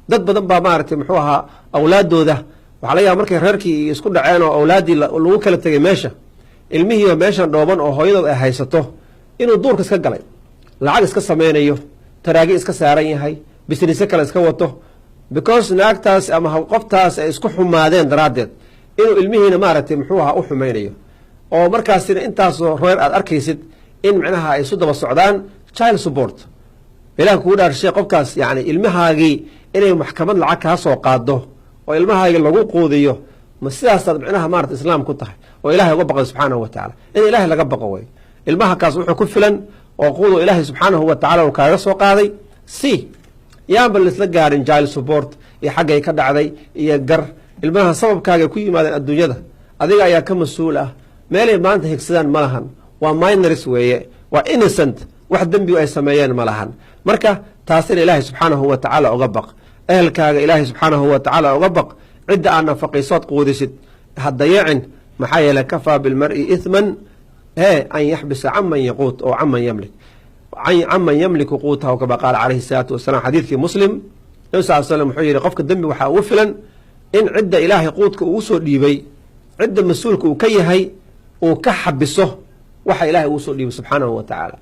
Dad badan baa, maaragtay, muxuu ahaa, awlaadooda waxaa laga yaaba markay reerkii isku dhaceen oo awlaaddii lagu kala tegay meesha, ilmihiiba meeshan dhooban oo hooyadood ay haysato, inuu duurka iska galay, lacag iska sameynayo, taraagi iska saaran yahay, business kale iska wato, because naagtaas ama qoftaas ay isku xumaadeen daraaddeed, inuu ilmihiina, maaragtay, muxuu ahaa, u xumeynayo. Oo markaasina intaasoo reer aad arkaysid in micnaha ay isu daba socdaan child support. Ilaah kugu dhaarshay, qofkaas, yani, ilmahaagii inay maxkamad lacag kaa soo qaado oo ilmahaagii lagu quudiyo, ma sidaasaad micnaha, maarata, islaam ku tahay oo ilahay uga baqay subxaanahu wa tacala? In ilaahay laga baqo way. Ilmaha kaas wuxuu ku filan oo quudu ilaahay subxaanahu wa tacala uu kaaga soo qaaday, si yaanba laisla gaarin child support iyo xaggay ka dhacday iyo gar. Ilmaha sababkaagay ku yimaadeen adduunyada, adiga ayaa ka mas-uul ah. Meelay maanta higsadaan ma lahan, waa minors weeye, waa innocent, wax dembi ay sameeyeen ma lahan. Marka taasina ilaahay subxaanahu wa tacaala uga baq. Ehelkaaga ilaahay subxaanahu wa tacaala uga baq. Cidda aad nafaqaysood quudisid ha dayacin. Maxaa yeeley, كفى بالمرء إثما أن يحبس عمن يقوت oo عمن يملك، عمن يملك قوته، كما قال عليه الصلاة والسلام. Xadiidkii Muslim, Nabi sal slam wuxuu yidhi: qofka dembi waxaa ugu filan in cidda ilaahay quudka uu soo dhiibay, cidda mas-uulka uu ka yahay, uu ka xabiso waxa ilahay uu soo dhiibay subxaanahu wa tacaala.